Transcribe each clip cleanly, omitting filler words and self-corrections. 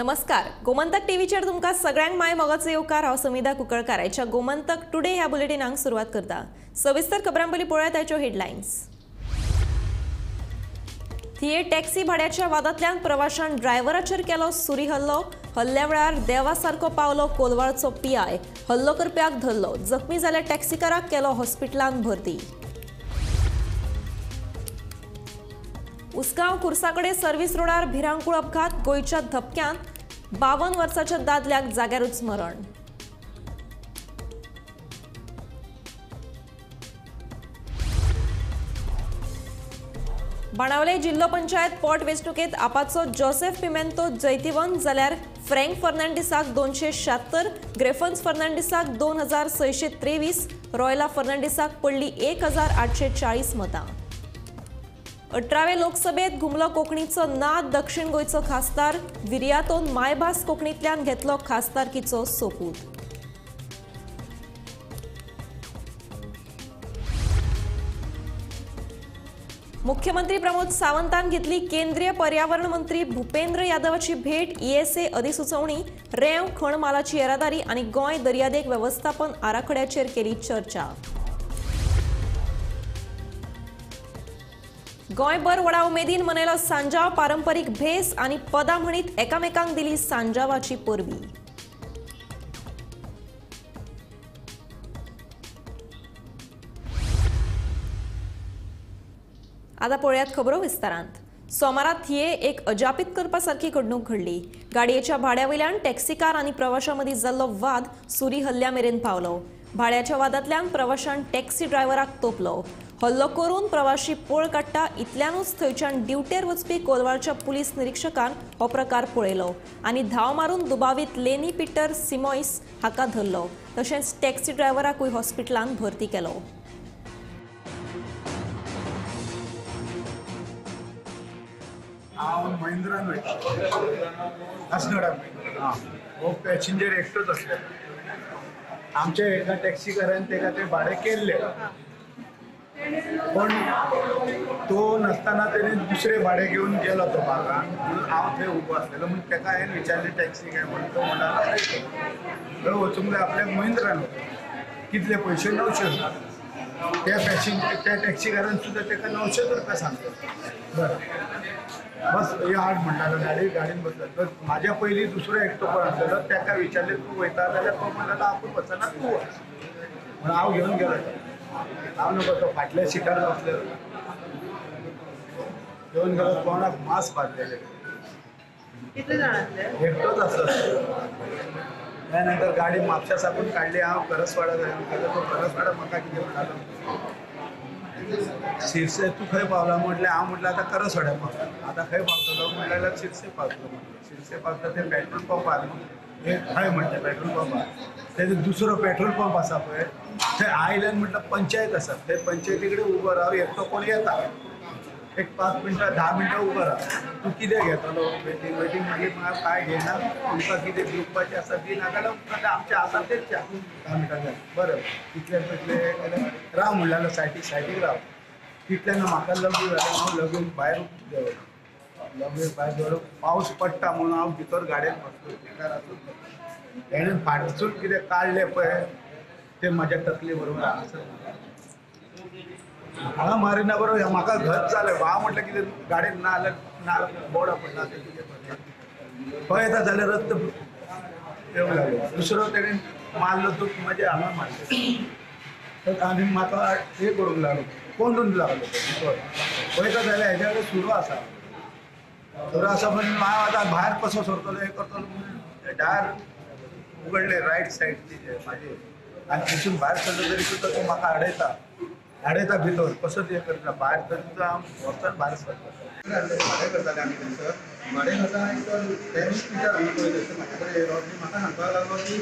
नमस्कार, गोमंतक टीव्हीचेर तुमकां सगळ्यांक my मोगाचो येवकार। हांव समिधा कुंकळकार आयच्या गोमंतक टुडे ह्या बुलेटिनाक सुरवात करता। सविस्तर खबरां पयलीं पळोवया ताच्यो हेडलायन्स। थिये टॅक्सी भाड्याच्या वादांतल्यान प्रवाशान ड्रायव्हराचेर केलो सुरी हल्लो। हल्ल्या वेळार देवा सारको पावलो कोलवाळचो पीआय। हल्लो करप्याक धरलो, जखमी जाल्ल्या टॅक्सीकाराक केलो हॉस्पिटलांत भरती। उसगांव कुर्साकडे सर्व्हिस रोडार भिरांकूळ अपघात। गोंयच्या धपक्यांत 52 वर्साच्या दादल्याक जाग्यारूच मरण। बाणावले जिल्हो पंचायत पोट वेंचणुकेंत आपाचो जोसेफ पिमेंतो जैतिवंत जाल्यार फ्रँक फर्नांडीसाक 276, ग्रेफन्स फर्नांडीसाक 2623, रॉयला फर्नांडीसाक पडली 1840 मतां। 18वे लोकसभेत घुमलो कोंकणीचो नाद। दक्षिण गोंयचो खासदार विरियातोन मायभास कोंकणींतल्यान घेतलो खासदारकीचो सोपूत। मुख्यमंत्री प्रमोद सावंतान घेतली केंद्रीय पर्यावरण मंत्री भूपेंद्र यादवाची भेट। ईएसए अधिसुचोवणी, रेंव खण मालाची येरादारी आनी गोंय दर्यादेग वेवस्थापन आराखड्याचेर केली चर्चा। गोंयभर व्हडा उमेदीन मनयलो सांजाव। पारंपरीक भेस आनी पदां म्हणीत एकामेकांक दिली सांजावाची परबी। आतां पळयात खबरो विस्तारांत। सोमारा थिये एक अजापीत करपा सारकी घडणूक घडली। गाडयेच्या भाड्या वयल्यान टॅक्सीकार आनी प्रवाशां मदीं जाल्लो वाद सुरी हल्ल्या मेरेन पावलो। भाड्याच्या वादांतल्यान प्रवाशान टॅक्सी ड्रायव्हराक तोपलो। हल्लो करून प्रवाशी पळ काडटा इतल्यानूच थंयच्यान ड्युटेर वचपी कोलवाळच्या पुलीस निरीक्षकान हो प्रकार पळयलो आनी धांव मारून दुबावीत लेनी पीटर सिमॉयस हाका धरलो। तशेंच टॅक्सी ड्रायव्हराकूय हॉस्पिटलांत भरती केलो। हांव महिंद्रान वयता, अस्नोडा महिंद्रा। हो पॅसेंजर एकटोच आसलेलो। आमच्या एका टॅक्सीकारान तेका ते भाडें केल्लें, पण तो नासतना तेणे दुसरें भाडें घेवन गेलो तो बागान। म्हणून हांव थंय उबो आसलेलो, म्हणून तेका हांवें विचारलें टॅक्सी काय म्हणून। तो म्हणटा थंय वचूंक जाय आपल्याक महिंद्रान, कितले पयशे 900 रुपया। त्या पॅसेंजर त्या टॅक्सीकारान सुद्दां तेका 900 रुपया सांगले। बरें, बस हे हाड म्हणटालो, गाडी गाडयेन बसलो। तर म्हाज्या पयलीं दुसरो एकटो कोण आसलेलो तेका विचारलें तूं वयता जाल्यार तो म्हणटालो आपूण वचना तूं वच। म्हणून हांव घेवन गेलो। हांव नको, तो फाटल्या सिटार बसलेलो। घेवन गेलो, तोंडाक मास्क बांदलेले, एकटोच आसलो। त्या नंतर गाडी म्हापशा साकून काडली, हांव करसवाडा गेलो। तो करसवाडा म्हाका कितें म्हणटालो, शिरसे तूं खंय पावला म्हटलें। हांव म्हटलें आतां करसवाड्या पावला। आतां खंय पावतलो म्हणल्यार शिरसे पावतलो म्हटलें। शिरसे पावता ते पेट्रोल पंपार, हय म्हटलें पेट्रोल पंपार। तेजो दुसरो पेट्रोल पंप आसा पळय थंय आयल्यान म्हटल्यार पंचायत आसा, थंय पंचायती कडेन उबो राव, एकटो कोण येता, एक 5 मिनटां 10 मिनटां उबो राव। तूं कितें घेतलो वेटींग वेटींग मागीर म्हाका कांय घेयना, तुमकां कितें दिवपाचें आसा दी, नाजाल्यार आमचें आसा तेच 10 मिनटां जालें। बरें, तितले तितले राव म्हणलें, सायडीक सायडीक राव। तितल्यान म्हाका लघु जालें, हांव लगून भायर देंवलो। लगून भायर देंवलो, पावस पडटा म्हणून हांव भितर गाडयेन बसलो, सिटार आसून तेणें फाटसून कितें काडलें पळय तें म्हाज्या तकले बरोबर आसा। हांगा मारिना बरोबर म्हाका घट जालें। हांव म्हटलें कितें गाडयेन ना जाल्यार ना बोर्ड पडला तें कितें पडला पळयता जाल्यार रक्त येवंक लागलो। दुसरो तेणें मारलो तो म्हाज्या हांगा मारलो आनी म्हाका हें करूंक लागलो, कोंडून लागलो भितर। पळयता जाल्यार हेज्या कडेन सुरो आसा, सुरो आसा पण हांव आतां भायर कसो सरतलो हें करतलो म्हणून दार उगडलें रायट सायडची म्हाजे, आनी थंयसून भायर सरलो तरी सुद्दां तो म्हाका आडयता आडयता भितर कसो हें करता भायर, तरी सुद्दां हांव वचून भायर सरता। भाडें करताले आमी थंयसर, भाडें करता तेणीच पिटर हांगा पळय थंयसर म्हाज्या कडेन येयलो आनी म्हाका सांगपाक लागलो की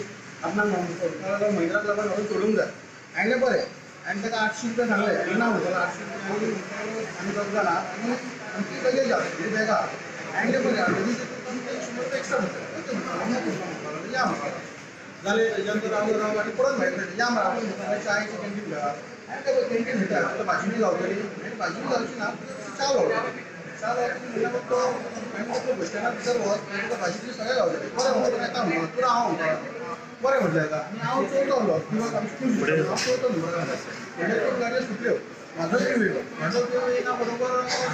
आपणाक म्हणपाक लागलो महिंद्राक लागून हांवें सोडूंक जाय। हांवें बरें, आनी ताका 800 रुपया सांगलें, ना म्हणटालो 800 रुपया आमी दोग जाणां आनी आमची लगेज आसा ही बॅगां। हांवें बरें, हांवें 100 रुपया एक्स्ट्रा म्हणटा, या म्हणपाक जालें। तेज्या नंतर रावलो रावलो आनी परत भायर सरलें, या म्हणा आपण चायची कॅन्टीन मेळा। हांवें कॅन्टीन मेळटा, तुका भाजी बी गावतली? हांवें भाजी बी गावची ना, च्या गावतली। 4 वरांचेर म्हणल्यार तो हांवें बस स्टँडार भितर वच, तुका भाजी बिजी सगळें गावतलें. बरें म्हणटा येता म्हणून तुका हांव म्हणटा बरें म्हटलें येता. आनी हांव चलतो आहलो, हांव चलतो म्हणजे त्यो गाडयो सुटल्यो. म्हाजो जीव येयलो, म्हाजो जीव येयना बरोबर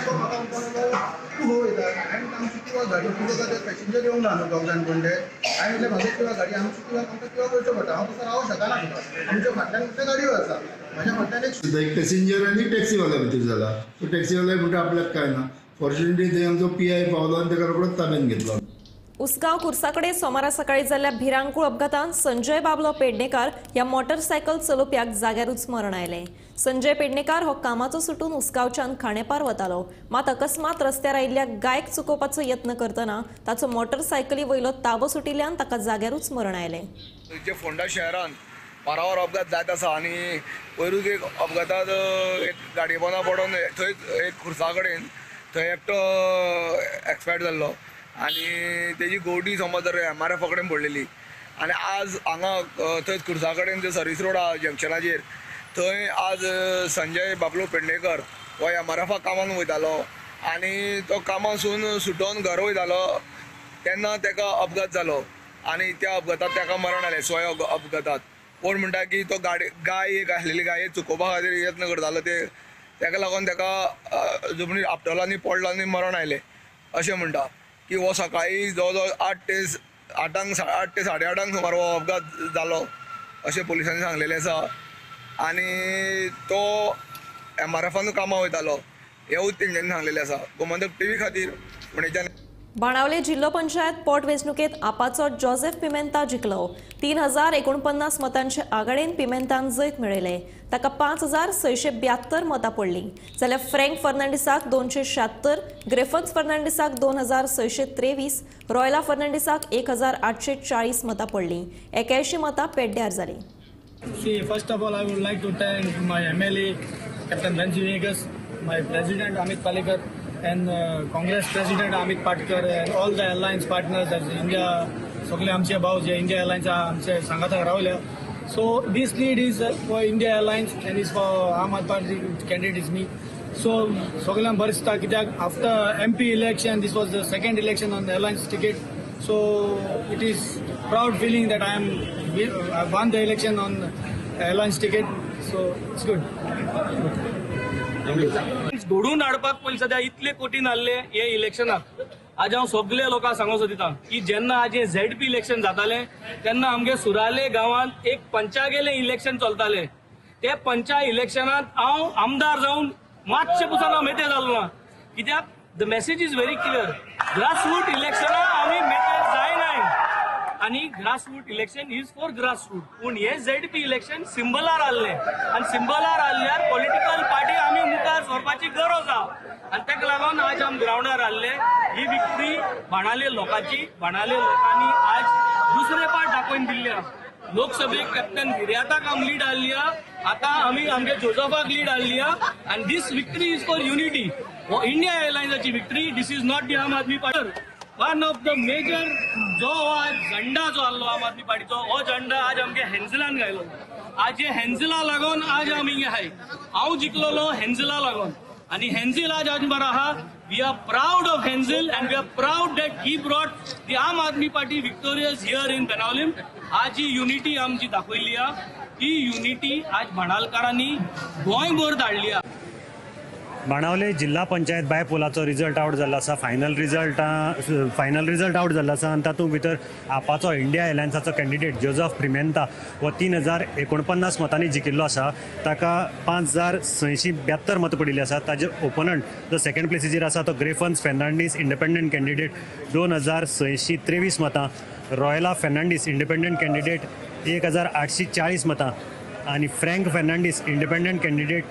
तो म्हाका म्हणपाक लागलो तूं खंय वयता? हांवें आमची किंवा गाडी तुका ते पॅसेंजर येवंक ना न्हू दोग जाण कोण ते. हांवें म्हटलें म्हाजो किंवा गाडी आमची किंवा आमकां किंवा वयचो पडटा, हांव तसो रावंक शकना तुका. आमच्या फाटल्यान ते गाडयो आसा, म्हाज्या फाटल्यान एक पॅसेंजर आनी टॅक्सीवाल्या भितर जाला. तो टॅक्सीवाल्या म्हणटा आपल्याक काय ना. फॉर्च्युनेटली थंय आमचो PI पावलो आनी ताका रोखडोच ताब्यात घेतलो. उसगांव कुर्साकडे सोमारा सकाळी जाल्ल्या भिरांकूळ अपघातांत संजय बाबलो पेडणेकार ह्या मोटरसायकल चलोवप्याक जाग्यारूच मरण आयलें. संजय पेडणेकार हो कामाचो सुटून उसगांवच्यान खाणेपार वतालो, मात अकस्मात रस्त्यार आयिल्ल्या गायक चुकोवपाचो यत्न करतना ताचो मोटरसायकली वयलो ताबो सुटिल्ल्यान ताका जाग्यारूच मरण आयलें. जे फोंडा शहरान वारावार अपघात जायत आसा आनी वयरूच एक अपघातांत एक गाडये पोंदा पडोन थंयच एक खुर्सा कडेन थंय एकटो एक्सपायर्ड जाल्लो आनी तेजी गोडी समज जर MRF कडेन पडलेली. आनी आज हांगा थंयच खुर्सा कडेन जे सर्वीस रोड आहा जंक्शनाचेर थंय आज संजय बाबलो पेडणेकर हो MRF कामाक वयतालो आनी तो कामासून सुटोन घर वयतालो तेन्ना ताका अपघात जालो आनी त्या अपघातात ताका मरण आयलें. स्वय अपघातात कोण म्हणटा की तो गाडी गाय एक आसलेली गाय चुकोवपा खातीर यत्न करतालो, ते ताका लागून ताका जमनीर आपटलो आनी पडलो आनी मरण आयलें अशें म्हणटा. की हो सकाळी जवळ जवळ 8 ते 8:30 ते 8:30 सुमार हो अपघात जालो अशें पुलिसांनी सांगलेलें आसा. आनी तो MRFान कामां वयतालो हेवूच तेंच्यांनी सांगलेलें आसा. गोमंतक TV खातीर पुणेच्यान. बाणावले जिल्हो पंचायत पोटवेंचणुकेत आपाचो जोसेफ पिमेंता जिखलो. 3049 मतांचे आघाडेन पिमेंतान जैत मेळयलें. ताका 5672 मतां पडलीं, जाल्यार फ्रँक फर्नांडीसाक 276, ग्रेफन्स फर्नांडीसाक 2623, रॉयला फर्नांडीसाक 1840 मतां पडलीं. 81 मतां पेड्ड्यार जालीं. See, first of all, I would like to thank my MLA, Captain Venzy Vegas, my President Amit Palekar, and Congress President Amit Patkar, and all the alliance partners as India, सगळे आमचे भाव जे India Alliance आमचे सांगाताक रावल्या. So this lead is for India Alliance and is for Aam Aadmi Party candidate is me. So सगळ्यांक बरें दिसता कित्याक after MP election this was the second election on the alliance ticket. So it is proud feeling that I won the election on alliance ticket. So it's good. घडून हाडपाक पयलीं सद्या इतले कोटीन हाडले हे इलेक्शनाक. आज हांव सगळे लोकांक सांगूंक सोदिता की जेन्ना आज हे ZP election जातालें तेन्ना आमगे सुराले गांवांत एक पंचागेलें इलेक्शन चलतालें. ते पंचा इलेक्शनांत हांव आमदार जावन मातशें पसून हांव मेते जालो ना, कित्याक the message is very clear. Grassroot इलेक्शनां आमी मेते जायनाय आनी grassroot election is for grassroot. पूण हे ZP election सिंबलार आहलें आनी सिंबलार आहल्यार पॉलिटिकल पार्टी आमी मुखार सरपाची गरज आहा आनी ताका लागून आज आमी ग्रावंडार आहले. ही विक्ट्री बाणाले लोकांची, बाणाले लोकांनी आज दुसरे पाट दाखोवन दिल्ली आहा. लोकसभेक कॅप्टन विर्याताक आमी लीड हाडली आहा, आतां आमी आमगे जोजफाक लीड हाडली आहा आनी this victory is for unity. हो India एअरलायन्साची victory, this is not the Aam Aadmi Party. One of the major जो आज झंडा जो आहलो आम आदमी पार्टीचो, हो झंडा आज आमगे हेन्झलान घायलो. आज हे हेन्झला लागून आज आमी हिंगा आहाय. हांव जिखलोलो हेन्झला लागून आनी हेन्झल आज आज बरो आहा. We are proud of Henzil and we are proud that he brought the Aam Aadmi Party victorious here in Benaulim. आज ही युनिटी आमची दाखयल्ली आहा, ही युनिटी आज भाणालकारांनी गोंयभर धाडली आहा. बाणावले जिल्हा पंचायत बायपोलाचो रिजल्ट आवट जाल्लो आसा. फायनल रिजल्ट आवट जाल्लो आसा आनी तातूंत भितर आपाचो इंडिया एलायन्साचो कॅन्डिडेट जोजफ पिमेंता हो 3049 मतांनी जिखिल्लो आसा. ताका 5672 मतां पडिल्ली आसा. ताजे ओपोनंट जो सेकंड प्लेसीचेर आसा तो ग्रेफन्स फेर्नांडीस इंडिपेंडंट कॅन्डिडेट 2623 मतां, रॉयला फेर्नांडीस इंडिपेंडंट कॅन्डिडेट 1840 मतां आनी फ्रँक फेर्नांडीस इंडिपेंडंट कॅन्डिडेट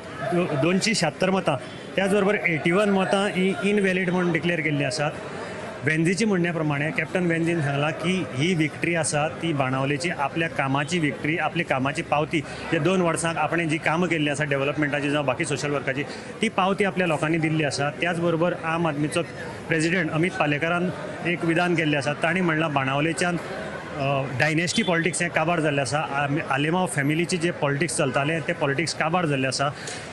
276 मतां. त्याचबरोबर 81 मतां ही इनव्हॅलीड म्हणून डिक्लेअर केल्ली आसात. वेंझीची म्हणण्या प्रमाणे कॅप्टन वेंझीन सांगलां की ही विक्ट्री आसा ती बाणावलेची आपल्या कामाची विक्ट्री, आपली कामाची पावती. जे 2 वर्सांक आपणें जी कामां केल्ली आसा डेव्हलपमेंटाची जावं बाकी सोशल वर्काची ती पावती आपल्या लोकांनी दिल्ली आसा. त्याचबरोबर आम आदमीचो प्रेजिडेंट अमीत पालेकारान एक विधान केल्लें आसा. तांणी म्हणलां बाणावलेच्यान डायनेस्टी पॉलिटिक्स हें काबार जाल्लें आसा. आलेमाव फॅमिलीची जे पॉलिटिक्स चलतालें ते पॉलिटिक्स काबार जाल्लें आसा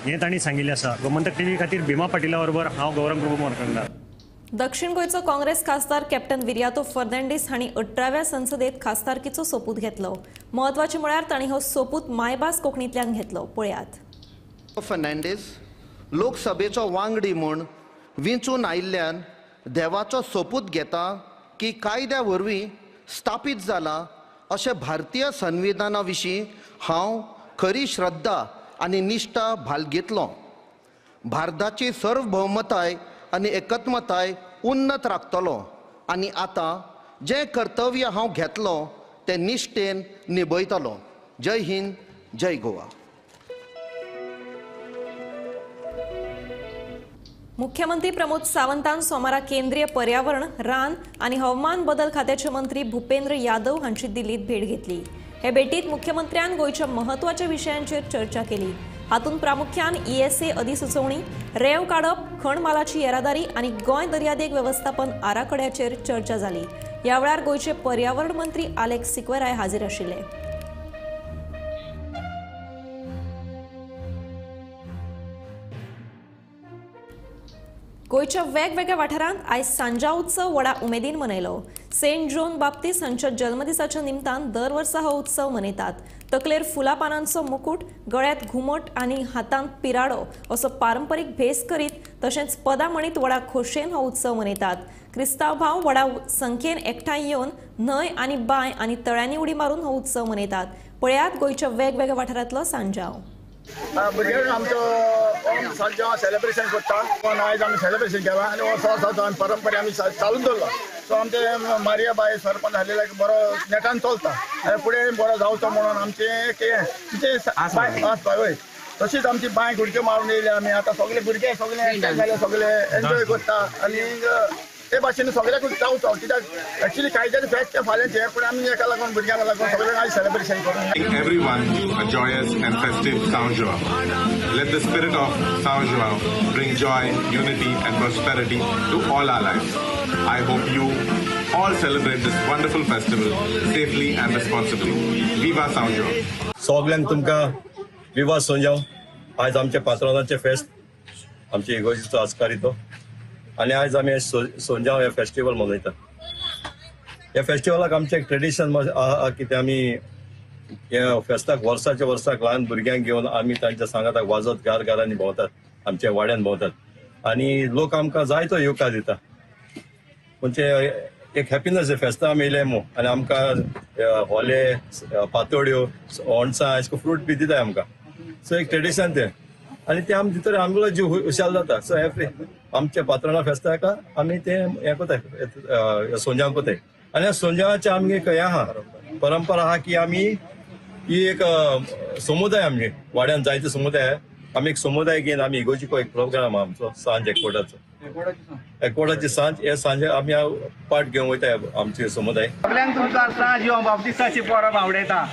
हें तांणी सांगिल्लें आसा. गोमंतक टीव्ही खातीर भीमा पाटिला बरोबर हांव गौरंग प्रभू मोरखंडकार. दक्षिण गोंयचो काँग्रेस खासदार कॅप्टन विरियातो फर्नांडीस हांणी 18व्या संसदेत खासदारकीचो सोपूत घेतलो. म्हत्वाचें म्हळ्यार तांणी हो सोपूत मायभास कोंकणींतल्यान घेतलो. पळयात. फर्नांडीस लोकसभेचो वांगडी म्हूण विंचून आयिल्ल्यान देवाचो सोपूत घेता की कायद्या वरवीं स्थापीत जाला अशें भारतीय संविधाना विशीं हांव खरी श्रद्धा आनी निश्ठा बाळगितलो. भारताची सार्वभौमताय आनी एकत्मताय उन्नत राखतलो आनी आतां जें कर्तव्य हांव घेतलो तें निश्ठेन निभयतलो. जय हिंद, जय गोवा. मुख्यमंत्री प्रमोद सावंतान सोमारा केंद्रीय पर्यावरण, रान आनी हवामान बदल खात्याचे मंत्री भूपेंद्र यादव हांची दिल्लीत भेट घेतली. हे भेटीत मुख्यमंत्र्यान गोंयच्या म्हत्वाच्या विशयांचेर चर्चा केली. हातूंत प्रामुख्यान ईएसए अधिसुचोवणी, रेंव काडप, खण मालाची येरादारी आनी गोंय दर्यादेग वेवस्थापन आराखड्याचेर चर्चा जाली. ह्या वेळार गोंयचे पर्यावरण मंत्री आलेक्स सिक्वेराय हाजीर आशिल्ले. गोंयच्या वेगवेगळ्या वाठारांत आयज सांजा उत्सव व्हडा उमेदीन मनयलो. सेंट जॉन बाप्तीस हांच्या जल्मदिसाच्या निमतान दर वर्सा हो उत्सव मनयतात. तकलेर फुलां पानांचो मुकूट, गळ्यांत घुमट आनी हातांत पिराडो असो पारंपरीक भेस करीत तशेंच पदां म्हणीत व्हडा खोशयेन हो उत्सव मनयतात. क्रिस्तांव भाव व्हडा संख्येन एकठांय येवन न्हंय आनी बांय आनी तळ्यांनी उडी मारून हो उत्सव मनयतात. पळयात गोंयच्या वेगवेगळ्या वाठारांतलो सांजाव. आमचो सांजाव सेलिब्रेशन करता. आयज आमी सेलिब्रेशन केलां आनी हो वर्सा आमी परंपरा आमी चालूच दवरला. सो आमचे मारिया बाय सरपंच आसलेले बरो नेटान चलता आनी फुडें बरो जावचो म्हणून आमचें एक आस हय. तशीच आमची बांय गुडक्यो मारून येयल्या आमी. आतां सगळे भुरगे सगळे एकठांय जाले, सगळे एन्जॉय करता आनी ते भाशेन सगळ्याकूच जावचो. कित्याक एक्चुअली कायद्याचें फेस्त तें फाल्यांचें, पूण आमी एका लागून भुरग्यांक लागून सगळ्यांक आयज सेलिब्रेशन करून. Everyone a joyous and festive São João. Let the spirit of São João bring joy, unity and prosperity to all our lives. I hope you all celebrate this wonderful festival safely and responsibly. Viva São João. सगळ्यांक तुमकां विवा सांजाव. आयज आमच्या पात्रांचे फेस्त, आमचे इगोर्जीचो आस्कार तो, आनी आयज आमी सोंजाव हे फेस्टिवल मनयतात. ह्या फेस्टिवलाक आमचें एक ट्रेडिशन आहा कितें आमी ह्या फेस्ताक वर्साच्या वर्साक ल्हान भुरग्यांक घेवन आमी तांच्या सांगाताक वाजत घार घरांनी भोंवतात, आमच्या वाड्यान भोंवतात आनी लोक आमकां जायतो येवकार दिता. म्हणजे एक हॅपिनस फेस्तां आमी येयले मू आनी आमकां होले, पातोळ्यो, ओणसां अशें फ्रूट बी दिताय आमकां. सो एक ट्रेडिशन तें आनी तें आमी भितर आमगेलो जीव हुशाल जाता. सो एवरी आमच्या पात्रां फेस्ताक आमी तें हें कोताय, सोंजाव कोताय. आनी सोंजावाचें आमगे एक हें आहा, परंपरा आहा की आमी ही एक समुदाय, आमगे वाड्यान जायते समुदाय, आमी एक समुदाय घेवन आमी इगोर्जीको एक प्रोग्राम आहा आमचो सांज एकवटाचो, एकवटाची सांज. हे सांजे आमी पार्ट घेवन वयता आमचे समुदाय. सगळ्यांक तुमकां सांज ह्यो बाप्तिस्ताची परब आवडयता.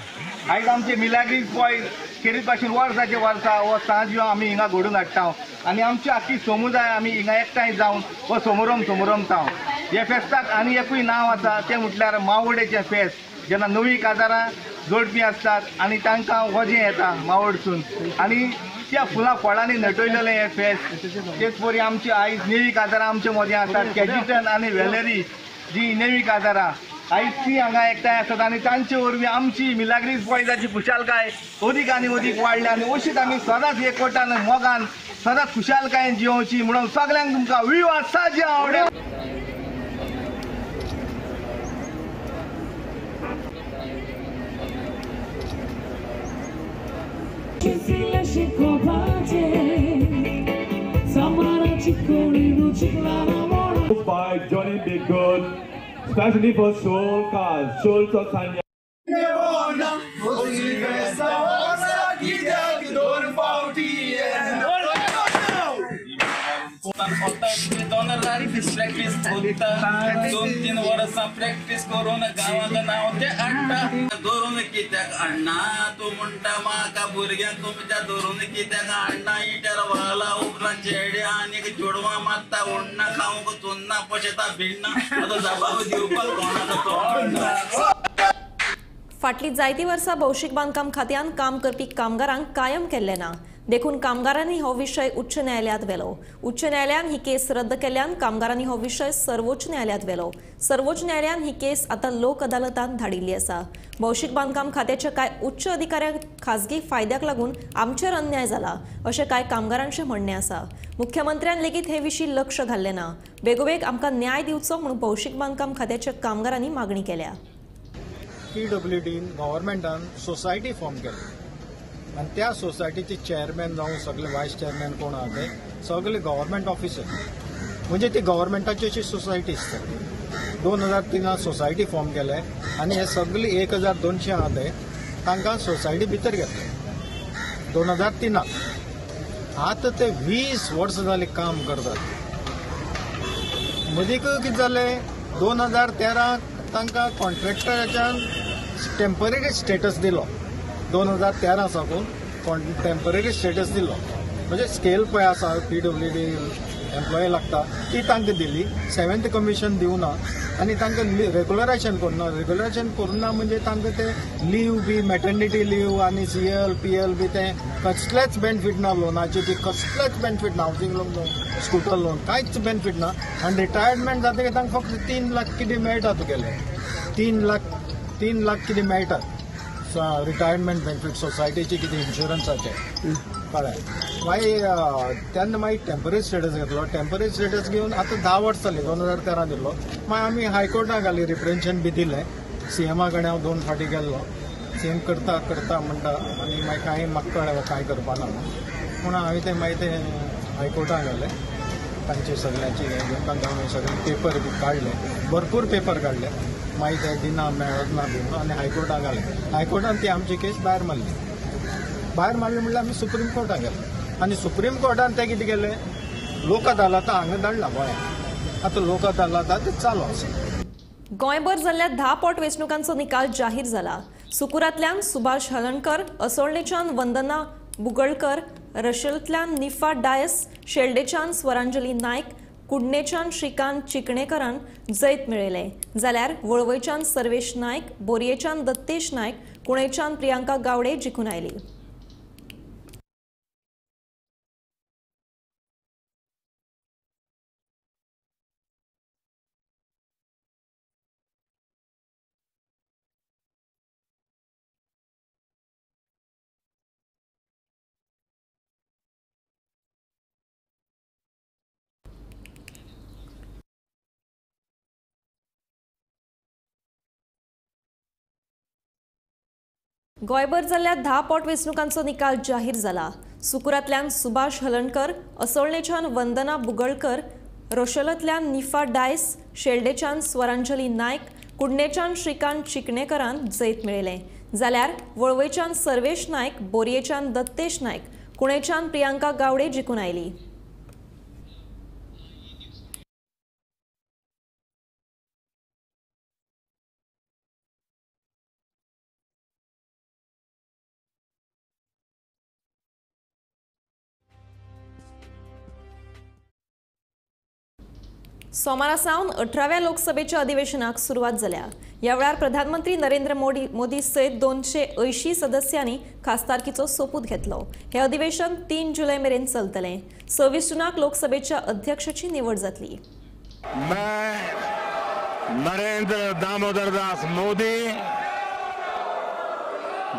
आयज आमचे मिलाग्रीस बॉयज खेरीत भाशेन वर्साचे वर्सा हो सांज ह्यो आमी हिंगा घडून हाडटा आनी आमची आख्खी समुदाय आमी हिंगा एकठांय जावन हो समोरम समोरमता. ह्या फेस्ताक आनी एकूय नांव आसा तें म्हटल्यार मावोडेचें फेस्त. जेन्ना नवीं काजारां जोडपी आसतात आनी तांकां वजें येता मावोडसून आनी त्या फुलां फळांनी नटयलेलें हें फेस्त. तेच परी आमची आयज नेवी काजारां आमचे मदीं आसात, कॅजिटन आनी वेलेरी जी नेवी काजारां आयज ती हांगा एकठांय आसात आनी तांचे वरवीं आमची मिलाग्रीस बॉयजाची खुशालकाय अदीक आनी अदीक वाडल्या आनी अशीच आमी सदांच एकवटान मोगान सदांच खुशालकायेन जियोवची म्हणून सगळ्यांक तुमकां विवा साजी आवडे. By Johnny B. Good, especially for soul cars, souls of Sanya. Practice करता 2-3 वर्सां प्रॅक्टीस करून गांवांत नांव तें हाडटा. धरून कित्याक हाडना तूं म्हणटा म्हाका भुरग्यांक तुमच्या धरून कित्याक हाडना. इटर वाला उपरांत चेडे आनीक चेडवां मारता, उण्णा खावंक चुन्ना पोशेता भिण्णा, आतां जबाब दिवपाक कोणाक तोंड ना. फाटलीं जायतीं वर्सां भौशीक बांदकाम खात्यान काम करपी कामगारांक कायम केल्लें ना, देखून कामगारांनी हो विशय उच्च न्यायालयांत व्हेलो। उच्च न्यायालयान ही केस रद्द केल्ल्यान कामगारांनी हो विशय सर्वोच्च न्यायालयांत व्हेलो। सर्वोच्च न्यायालयान ही केस आतां लोक अदालतांत धाडिल्ली आसा। भौशीक बांदकाम खात्याच्या कांय उच्च अधिकाऱ्यांक खाजगी फायद्याक लागून आमचेर अन्याय जाला अशें कांय कामगारांचें म्हणणें आसा। मुख्यमंत्र्यान लेगीत हे विशीं लक्ष घाल्लें ना। बेगोबेग आमकां न्याय दिवचो म्हणून भौशीक बांदकाम खात्याच्या कामगारांनी मागणी केल्या। पीडब्ल्यूडीन गव्हर्मेंटान सोसायटी फॉर्म केली आनी त्या सोसायटीचे चेअरमॅन जावं सगळे वायस चेअरमॅन कोण आहा ते सगळे गव्हर्मेंट ऑफिसर, म्हणजे ती गव्हर्मेंटाची अशी सोसायटी आसता। 2003 सोसायटी फॉर्म केले आनी हे सगळे 1200 आहा ते तांकां सोसायटी भितर घेतले 2003। आतां ते 20 वर्सां जाली काम करतात। मदीं कितें जालें, 2013 तांकां कॉन्ट्रॅक्टराच्यान टेम्पररी स्टेटस दिलो। 2013 साकून टेम्पररी स्टेटस दिलो, म्हणजे स्केल पळय आसा पीडब्ल्यूडी एम्प्लॉई लागता ती तांकां दिली। 7th commission दिवना आनी तांकां रेगुलरायझेशन करुना। रेगुलरायझेशन करुना म्हणजे तांकां ते लीव बी मॅटर्निटी लीव आनी सीएल पीएल बी ते कसलेच बेनिफीट ना, लोनाचे बी कसलेच बेनिफीट ना, हावजींग लोन, स्कूटर लोन कांयच बेनिफीट ना। आनी रिटायरमेंट जातकीर तांकां फक्त 3 लाख कितें मेळटा तुगेले, 3 लाख कितें मेळटा रिटायरमेंट बेनिफीट सोसायटीचे कितें इन्शुरन्साचे, कळ्ळें। मागीर तेन्ना मागीर टेम्पररी स्टेटस घेतलो। टेम्पररी स्टेटस घेवन आतां 10 वर्सां जालीं, 2013 दिल्लो। मागीर आमी हायकोर्टाक घाली, रिप्रेजेंटेशन बी दिलें। सीएमा कडेन हांव 2 फावटी गेल्लो। सीएम करता करता म्हणटा आनी मागीर कांय म्हाका कळ्ळें कांय करपा ना म्हणून हांवें तें मागीर तें हायकोर्टाक घालें। तांचे सगळ्यांचे हें घेवन तांकां हांवें सगळे पेपर बी काडले, भरपूर पेपर काडले। मागीर ते दिना मेळत ना बी म्हणून आनी हायकोर्टाक घालें। हायकोर्टान ती आमची केस भायर मारली। भायर मारली म्हणल्यार आमी सुप्रीम कोर्टाक गेले आनी सुप्रीम कोर्टान ते कितें केलें, लोक अदालता हांगा धाडला गोंयांत। आतां लोक अदालता ते चालू आसा। गोंयभर जाल्ल्या 10 पोट वेंचणुकांचो निकाल जाहीर जाला। सुकुरांतल्यान सुभाष हलणकर, असोळणेच्यान वंदना बुगळकर, रशेलतल्यान निफा डायस, शेल्डेच्यान स्वरांजली नायक, कुडणेच्यान श्रीकांत चिकणेकरान जैत मेळयलें, जाल्यार वळवयच्यान सर्वेश नायक, बोरयेच्यान दत्तेश नायक, कुणेच्यान प्रियांका गावडे जिखून आयली। गोंयभर जाल्ल्या 10 पोट वेंचणुकांचो निकाल जाहीर जाला। सुकुरांतल्यान सुभाष हलणकर, असोळणेच्यान वंदना बुगळकर, रोशेलांतल्यान निफा डायस, शेल्डेच्यान स्वरांजली नायक, कुडणेच्यान श्रीकांत चिकणेकरान जैत मेळयलें, जाल्यार वळवयच्यान सर्वेश नायक, बोरयेच्यान दत्तेश नायक, कुणेच्यान प्रियांका गावडे जिखून आयली। सोमारा सावन 18व्या लोकसभेच्या अधिवेशनाक सुरवात जाल्या। ह्या वेळार प्रधानमंत्री नरेंद्र मोदी सयत 280 सदस्यांनी खासदारकीचो सोपूत घेतलो। हे अधिवेशन 3 जुलय मेरेन चलतलें। 26 जूनाक लोकसभेच्या अध्यक्षाची निवड जातली। मैं नरेंद्र दामोदर दास मोदी,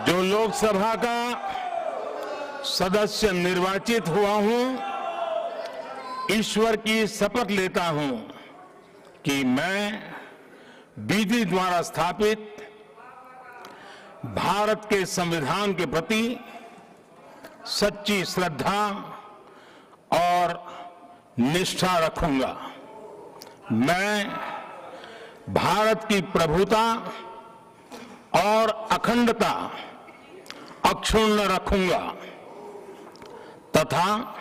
जो लोकसभा का सदस्य निर्वाचित हुआ हूं, ईश्वर की शपथ लेता हूं कि मैं विधि द्वारा स्थापित भारत के संविधान के प्रति सच्ची श्रद्धा और निष्ठा रखूंगा। मैं भारत की प्रभुता और अखंडता अक्षुण्ण रखूंगा तथा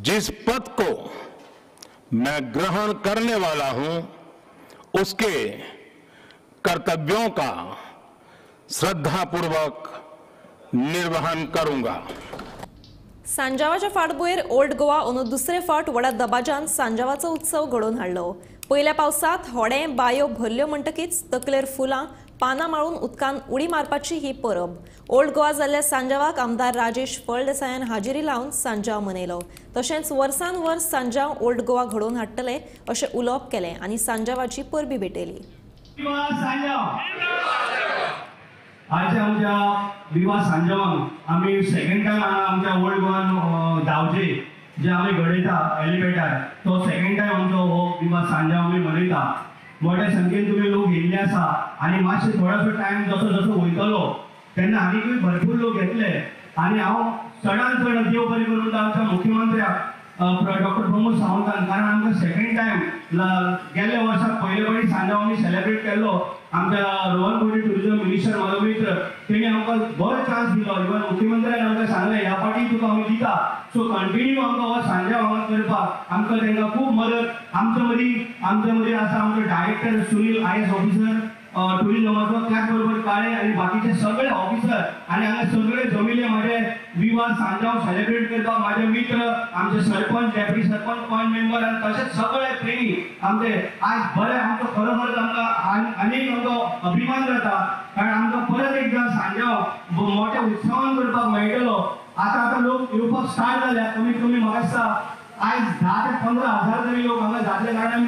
जिस पद को मैं ग्रहण करने वाला हूं उसके कर्तव्यों का श्रद्धापूर्वक निर्वहन करूंगा। सांजावाच्या फाटभुंयेर ओल्ड गोवा अंदू दुसरे फावट व्हडा दबाज्यान सांजावाचो उत्सव घडोवन हाडलो। पयल्या पावसांत होडें बायो भरल्यो म्हणटकीच तकलेर फुलां, पानां माळून उदकान उडी मारपाची ही परब. ओल्ड गोवा जाल्ल्या सांजावाक आमदार राजेश फळदेसायान हाजेरी लावन सांजाव मनयलो. तशेंच वर्सान वर्स सांजाव ओल्ड गोवा घडोवन हाडटले अशें उलोवप केलें आनी सांजावाची परबी भेटयली. आज आमच्या विवा सांजावांक आमी सेकंड टायम आमच्या ओल्ड गोवान धांवचे जे आमी घडयता एलिवेटर तो सेकंड टायम आमचो हो विवा सांजाव आमी मनयता. मोठ्या संख्येन तुमी लोक येयल्ले आसा आनी मातशे थोडोसो टायम जसो जसो वयतलो तेन्ना आनीकूय भरपूर लोक येतले आनी हांव चडान चड देव बरें करून आमच्या मुख्यमंत्र्याक डॉक्टर प्रमोद सावंतान, कारण आमकां सेकंड टायम गेल्ल्या वर्सा पयले फावटी सांजाव आमी सेलेब्रेट केल्लो. आमच्या रोहन खंवटे टुरिजम मिनिस्टर म्हाजो मित्र तेणी आमकां बरो चान्स दिलो. इवन मुख्यमंत्र्यान आमकां सांगलें ह्या फावटी तुका आमी दिता. सो कंटिन्यू आमकां हो सांजाव हांगा करपाक आमकां तांकां खूब मदत. आमच्या मदीं आसा आमचो डायरेक्टर सुनील IAS officer टुरिजमाचो, त्याच बरोबर काळे आनी बाकीचे सगळे ऑफिसर आनी हांगा सगळे जमिल्ले म्हाजे विवा सांजाव सेलेब्रेट करपाक म्हाजे मित्र, आमचे सरपंच, डेप्युटी सरपंच, पंच मेंबर आनी तशेंच सगळे प्रेमी आमचे आज बरे आमचो खरोखरच आमकां आनीक आमचो अभिमान जाता, कारण आमकां परत एकदां सांजाव मोठ्या उत्सवान करपाक मेळटलो. आतां आतां लोक येवपाक स्टार्ट जाल्या. कमीत कमी म्हाका दिसता आयज 10 ते 15 हजार तरी लोक हांगा जातले, कारण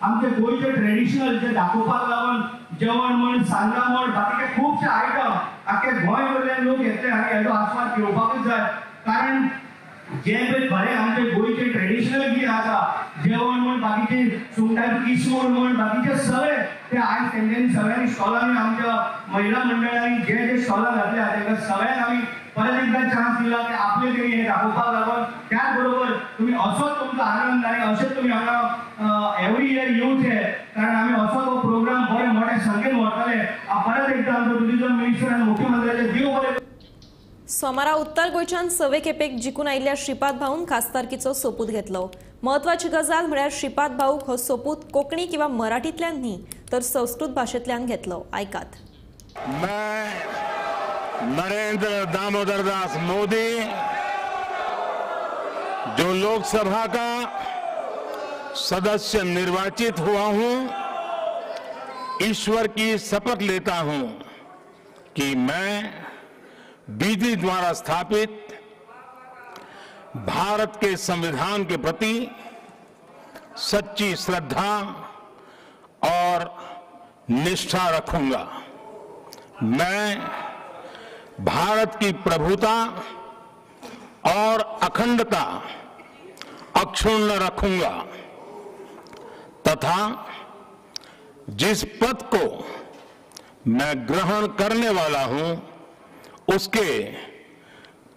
आमचे गोंयचे ट्रेडिशनल जे दाखोवपाक लागून जेवण म्हण, सांजाव म्हण, बाकीचे खुबशे आयटम आख्खे गोंय वयल्यान लोक येतले आनी हेजो आस्वाद घेवपाकूच जाय. कारण जे पळय खरें आमचे गोंयचे ट्रेडिशनल कितें आसा जेवण म्हण, बाकीचे सुंगटाची किसमूर म्हण, बाकीचे सगळे ते आयज तेंच्यांनी सगळ्यांनी स्टॉलांनी आमच्या महिला मंडळांनी जे जे स्टॉलां घातल्या तांकां सगळ्यांक आमी परत एकदां चान्स दिला की आपले तरी हे दाखोवपाक लागून. त्याच बरोबर तुमी असोच तुमचो आनंद आनी अशेंच तुमी हांगा एवरी इयर येवचे, कारण आमी असोच हो प्रोग्राम बरे मोठ्या संख्येन व्हरतले. परत एकदां आमचो टुरिजम मिनिस्टर आनी मुख्यमंत्र्याचे देव बरें. सोमारा उत्तर गोंयच्यान सवे खेपेक जिखून आयिल्ल्या श्रीपाद भाऊन खासदारकीचो सोपूत घेतलो. म्हत्वाची गजाल म्हळ्यार श्रीपाद भाऊक हो सोपूत कोंकणी किंवा मराठींतल्यान न्ही तर संस्कृत भाशेंतल्यान घेतलो. आयकात. मैं नरेंद्र दामोदर दास मोदी, जो लोकसभा का सदस्य निर्वाचित हुआ हूं, ईश्वर की शपथ लेता हूं कि मैं विधि द्वारा स्थापित भारत के संविधान के प्रति सच्ची श्रद्धा और निष्ठा रखूंगा। मैं भारत की प्रभुता और अखंडता अक्षुण्ण रखूंगा तथा जिस पद को मैं ग्रहण करने वाला हूं उसके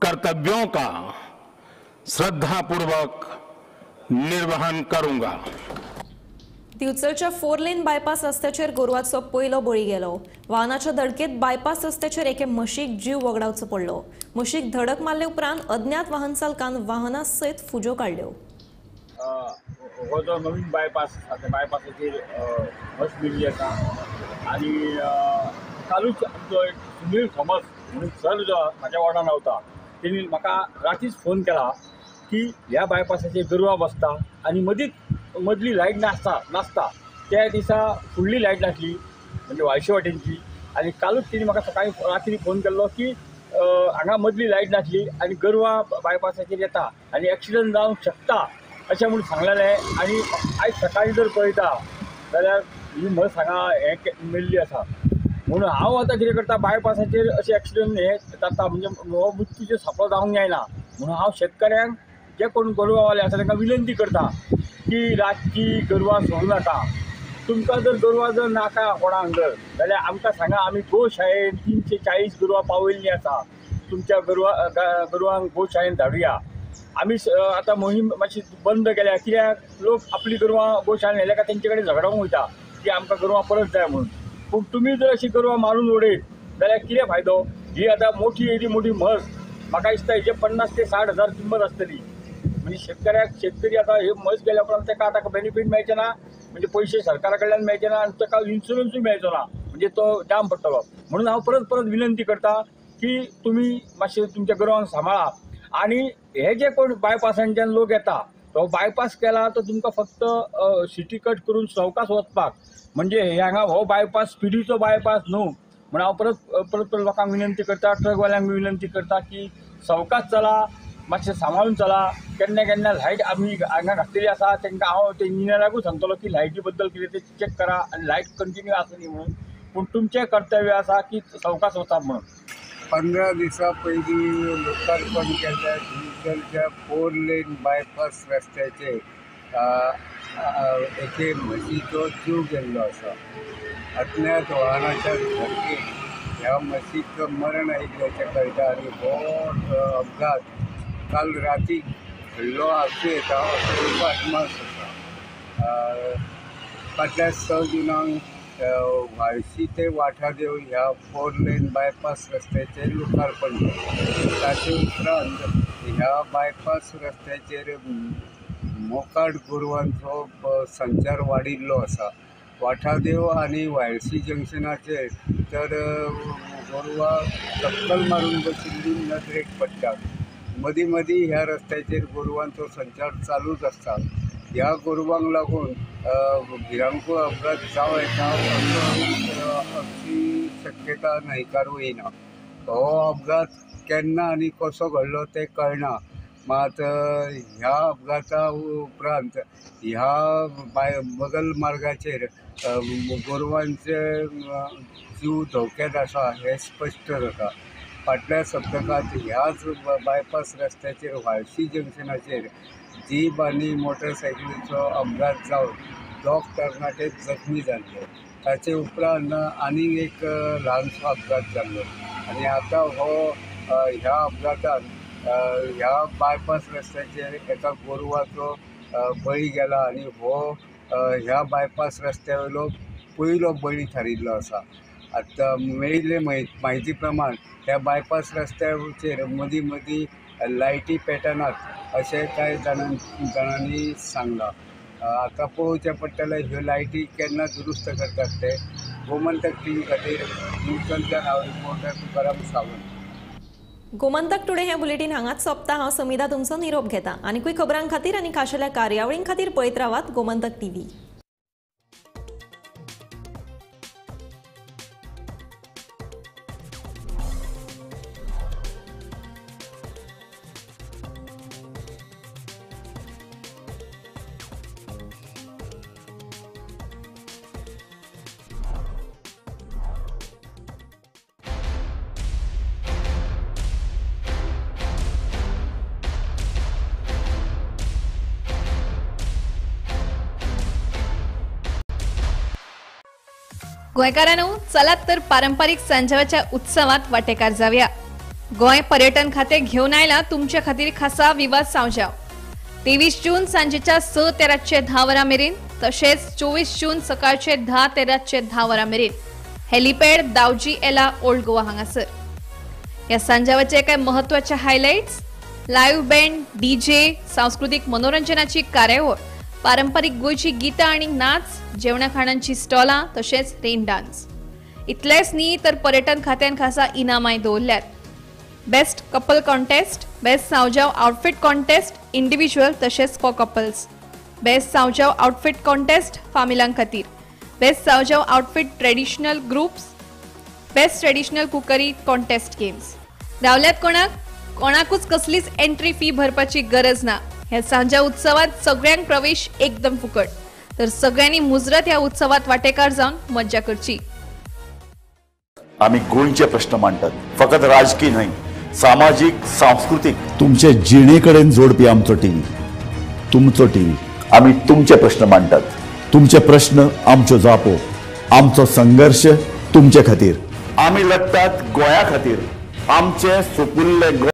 कर्तव्यों का श्रद्धापूर्वक निर्वहन करूंगा। दिवचलच्या 4 लेन बायपास रस्त्याचेर गोरवाचो पयलो बळी गेलो. वाहनाच्या धडकेत बायपास रस्त्याचेर एके म्हशीक जीव वगडावचो पडलो. म्हशीक धडक मारले उपरांत अज्ञात वाहन चालकान वाहना सयत फुज्यो काडल्यो. हो जो नवीन बायपास आसा त्या बायपासाचेर म्हस मेल्ली आसा आनी कालूच आमचो एक सुनील थॉमस म्हणून सर जो म्हाज्या वॉर्डान रावता तेणी म्हाका रातीच फोन केला की ह्या बायपासाचेर गोरवां बसता आनी मदींच मदली लायट नासता. त्या दिसा फुडली लायट नासली म्हणजे वायशे वाटेनची आनी कालूच तेणी म्हाका सकाळी रात्री फोन केल्लो की हांगा मदली लायट नासली आनी गोरवां बायपासाचेर येता आनी एक्सिडंट जावंक शकता अशें म्हूण सांगलेलें. आनी आयज सकाळीं जर पळयता जाल्यार ही म्हस हांगा हें मेल्ली आसा. म्हणून हांव आतां कितें करता, बायपासाचेर अशें एक्सिडंट हे जाता म्हणजे हो मृत्यूचो सापळो जावंक जायना म्हणून हांव शेतकऱ्यांक जे कोण गोरवांवाले आसा तांकां विनंती करता की रातची गोरवां सोडूं नाका. तुमकां जर गोरवां जर नाका कोणाक जर जाल्यार आमकां सांगा, आमी गोशाळेन 340 गोरवां पावयल्लीं आसा, तुमच्या गोरवांक गोशाळेन धाडुया. आमी आतां मोहीम मातशी बंद केल्या कित्याक लोक आपली गोरवां गोशाळेन व्हेल्या काय तेंचे कडेन झगडोंक वयता की आमकां गोरवां परत जाय म्हणून. पूण तुमी जर अशी गोरवां मारून उडयत जाल्यार कितें फायदो? ही आतां मोठी येदी मोठी म्हस म्हाका दिसता हेजे 50 ते 60 हजार किंमत आसतली. म्हणजे शेतकऱ्याक शेतकरी आतां हे म्हस गेल्या उपरांत ताका आतां बेनिफीट मेळचें ना, म्हणजे पयशे सरकारा कडल्यान मेळचे ना आनी ताका इन्शुरन्सूय मेळचो ना, म्हणजे तो जाम पडटलो. म्हणून हांव परत परत विनंती करता की तुमी मातशें तुमच्या गोरवांक सांबाळा आनी हे जे कोण बायपासांच्यान लोक येता तो बायपास केला तो तुमकां फक्त सिटी कट करून सवकास वचपाक, म्हणजे हांगा हो बायपास स्पिडीचो बायपास न्हू. म्हण हांव परत परत परत लोकांक विनंती करता, ट्रकवाल्यांक विनंती करता की सवकास चला, मातशें सांबाळून चला. केन्ना केन्ना लायट आमी हांगा घातलेली आसा तांकां हांव ते इंजिनियराकूय सांगतलो की लायटी बद्दल कितें तें चॅक करा आनी लायट कंटिन्यू आसा न्ही म्हणून. पूण तुमचें कर्तव्य आसा की सवकास वचप म्हणून. 15 दिसां पयलीं लोकार्पण केल्ल्या दिवचलच्या 4 लेन बायपास रस्त्याचेर एके म्हशीचो जीव गेल्लो आसा. अज्ञात वाहनाच्या धडकेन ह्या म्हशीक मरण आयिल्ल्याचें कळटा आनी हो अपघात काल राती घडलो आसूं येता असो एक अदमास आसा. फाटल्या 6 जुनाक व्हाळशी ते वाठादेव ह्या 4 लेन बायपास रस्त्याचेर लोकार्पण केलें. ताचे उपरांत ह्या बायपास रस्त्याचेर मोकाट गोरवांचो संचार वाडिल्लो आसा. वाठादेव आनी व्हाळशी जंक्शनाचेर तर गोरवां चक्कल मारून बशिल्ली नदरेक पडटात. मदीं मदीं ह्या रस्त्याचेर गोरवांचो संचार चालूच आसता. ह्या गोरवांक लागून भिरांकूळ अपघात जावं येता अशी शक्यता न्हयकारूं येना. हो अपघात केन्ना आनी कसो घडलो तें कळना, मात ह्या अपघाता उपरांत ह्या बगल मार्गाचेर गोरवांचे जीव धोक्यात आसा हें स्पश्ट जाता. फाटल्या सप्तकांत ह्याच बायपास रस्त्याचेर व्हाळशी जंक्शनाचेर जीप आनी मोटरसायकलीचो अपघात जावन 2 तरणाटे जखमी जाल्ले. ताचे उपरांत आनीक एक ल्हानसो अपघात जाल्लो आनी आतां हो ह्या अपघातान ह्या बायपास रस्त्याचेर एका गोरवाचो बळी गेला आनी हो ह्या बायपास रस्त्या वयलो पयलो बळी थारिल्लो आसा. आतां मेळिल्ले म्हायती प्रमाण ह्या बायपास रस्त्याचेर मदीं मदीं लायटी पेटनात अशें कांय जाणांनी सांगलां. आतां पळोवचें पडटलें ह्यो लायटी केन्ना दुरुस्त करतात ते. गोमंतक टीव्ही खातीर दिवचलच्यान हांव रिपोर्टर तुकाराम सावंत. गोमंतक टुडे हें बुलेटीन हांगाच सोंपता. हांव समिधा तुमचो निरोप घेता. आनीकूय खबरां खातीर आनी खाशेल्या कार्यावळीं खातीर पळयत रावात गोमंतक टीव्ही. गोंयकारांनो चलात तर पारंपरिक सांजावाच्या उत्सवात वाटेकार जावया. गोंय पर्यटन खाते घेवन आयला तुमच्या खातीर खासा विवाह सांजाव. 23 जून सांजेच्या 6 ते रातचे 10 वरां मेरेन तशेंच 24 जून सकाळचे 10 ते रातचे 10 वरां मेरेन हेलिपॅड दावजी एला ओल्ड गोवा हांगासर. ह्या सांजावाचे कांय महत्वाचे हायलायट्स: लायव्ह बँड, डीजे, सांस्कृतीक मनोरंजनाची कार्यावळ, पारंपरिक गोंयची गितां आनी नाच, जेवणा खाणांची स्टॉलां तशेंच रेन डान्स. इतलेंच न्ही तर पर्यटन खात्यान खासा इनामांय दवरल्यात. Best couple contest, best São Joao outfit contest individual तशेंच for couples, best São Joao outfit contest फामिलां खातीर, best São Joao outfit traditional groups, best traditional cookery contest games. रावल्यात कोणाक कोणाकूच कसलीच एंट्री फी भरपाची गरज ना. ह्या सांजाव उत्सवात सगळ्यांक प्रवेश एकदम फुकट. तर सगळ्यांनी मुजरत ह्या उत्सवात वाटेकार जावन मज्जा करची. आमी गोंयचे प्रश्न मांडटात, फकत राजकीय न्हय, सामाजीक, सांस्कृतीक, तुमचे जिणे कडेन जोडपी आमचो टीव्ही, तुमचो टीव्ही. आमी तुमचे प्रश्न मांडटात, तुमचे प्रश्न आमच्यो जापो, आमचो संघर्श तुमचे खातीर. आमी लढटात गोंया खातीर, आमचे सुपुल्ले गोंय.